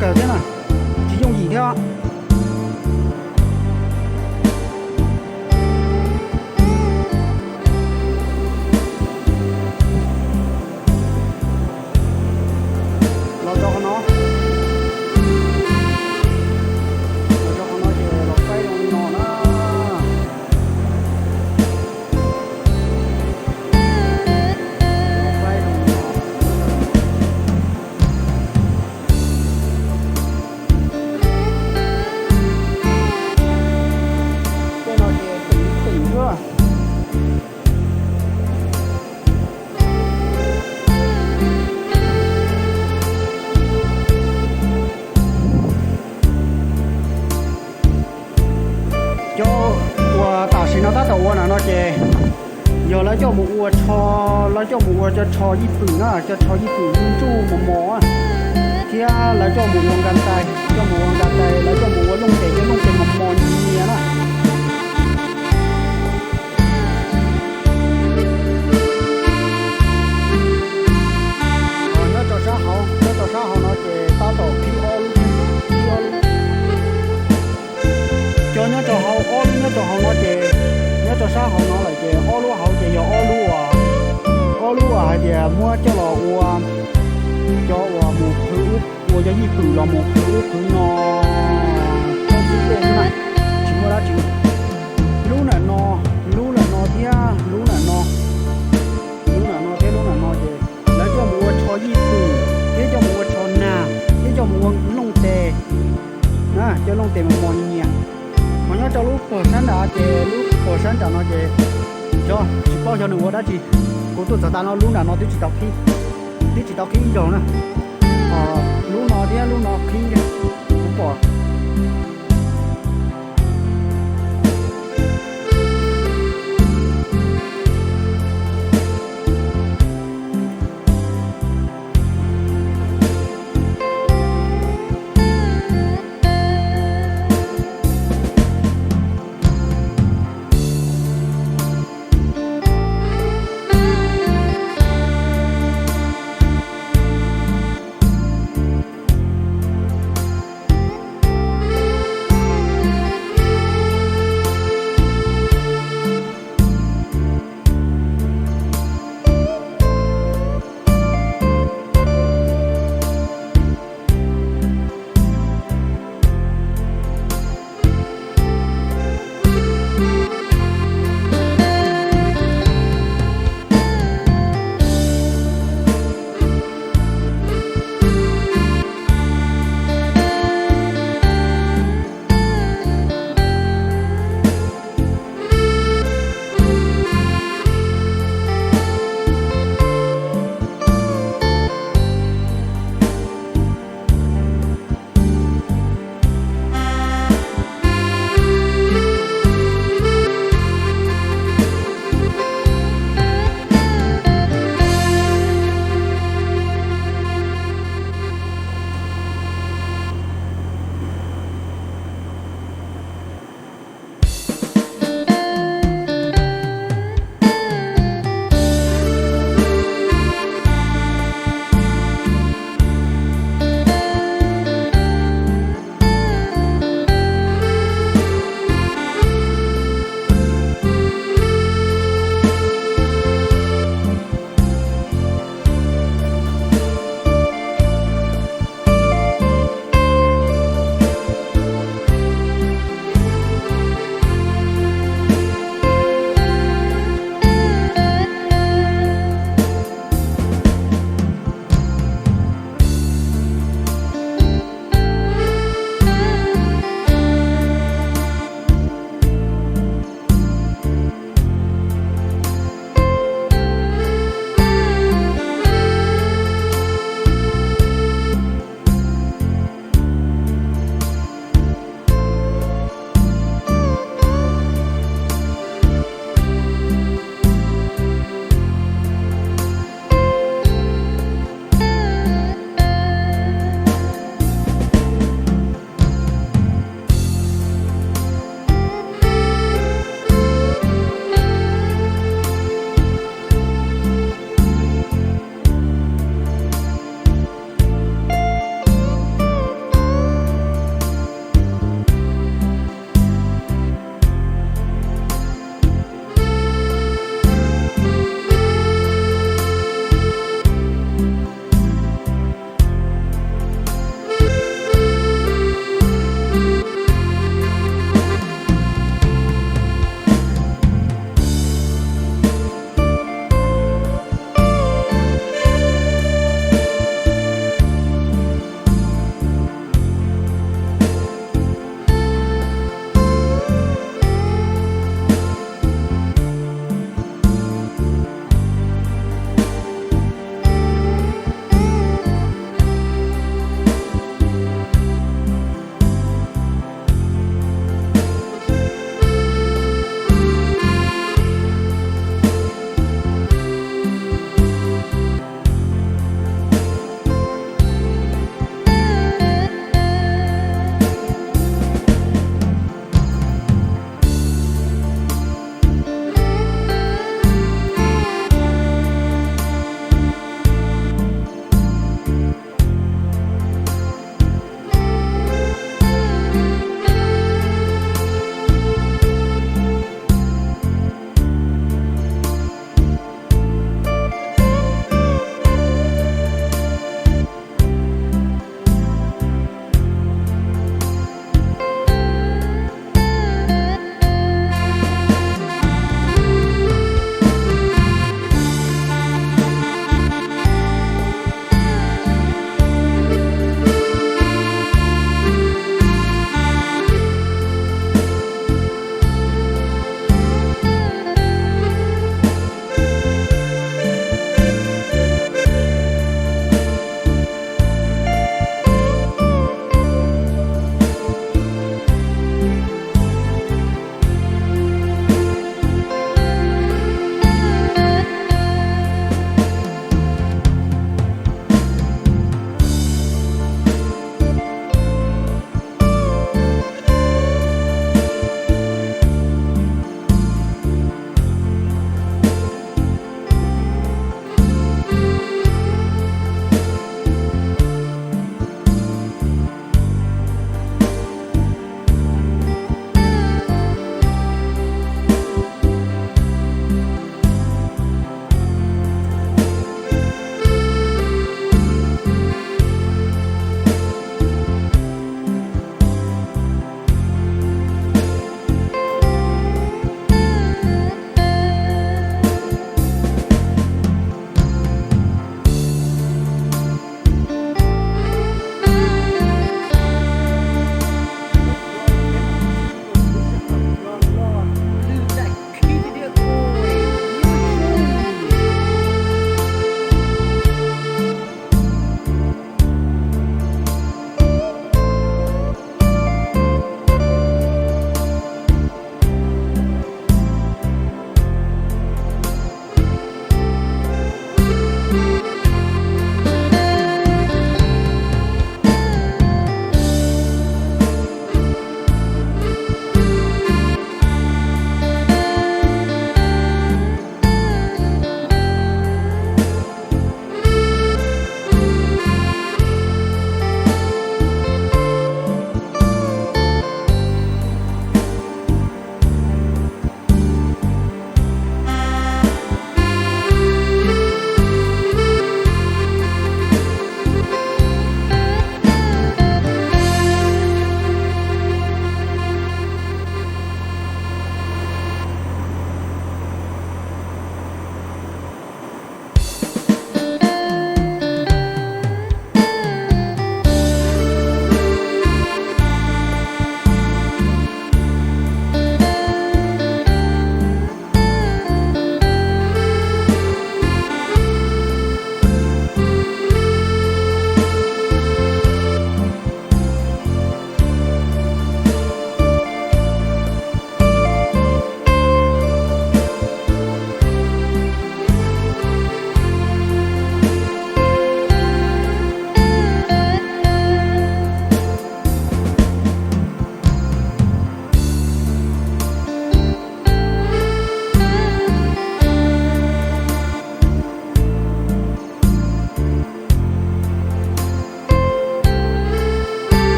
kawg thiab na, tsis yooj yim thiab. Los rau qhov no, los rau qhov no ces los faib zoo li no na. Los faib zoo li no. Tej no ces teem teem xwb. Cov uas tam sim no tab tom ua na no ces yog lawv coj mus ua tsho, lawv coj mus ua cov tsho yij pwm na, cov tsho yij pwm ntsuj mos mos, thiab lawv coj mus ua nka tais, coj mus ua nka tais, lawv coj mus ua looj tes, cov looj tes mos mos nyias na. Nyob rau sab hauv, nyob rau sab hauv no ces tab tom qhib ob lub, qhib ob lub. Cov nyob rau hauv, ob lub nyob rau hauv no ces, nyob rau sab hauv no lawm ces ob lub hauv ces yog ob lub uas, ob lub uas hais tias muab coj los ua cov uas mus qhwv ub, ua cov yij pwm los mus qhwv ub qhwv no, tsis muaj dab tsi. Lub ntawm no, lub ntawm no thiab lub ntawm no, lub ntawm no thiab lub ntawm no ces lawv coj mus ua tsho yij pwm, thiab coj mus ua tsho nag, thiab coj mus ua looj tes na, cov looj tes mos mos nyias. Ho nyob rau lub puag sab nram ces, lub puag sab nram no ces xyov, tsis paub xyov nws ua dab tsi. Kuv tuaj txog tas no lub nram no twb tsis tau qhib, twb tsis tau qhib ib zaug na. Ho lub no thiab lub no qhib, kuv pom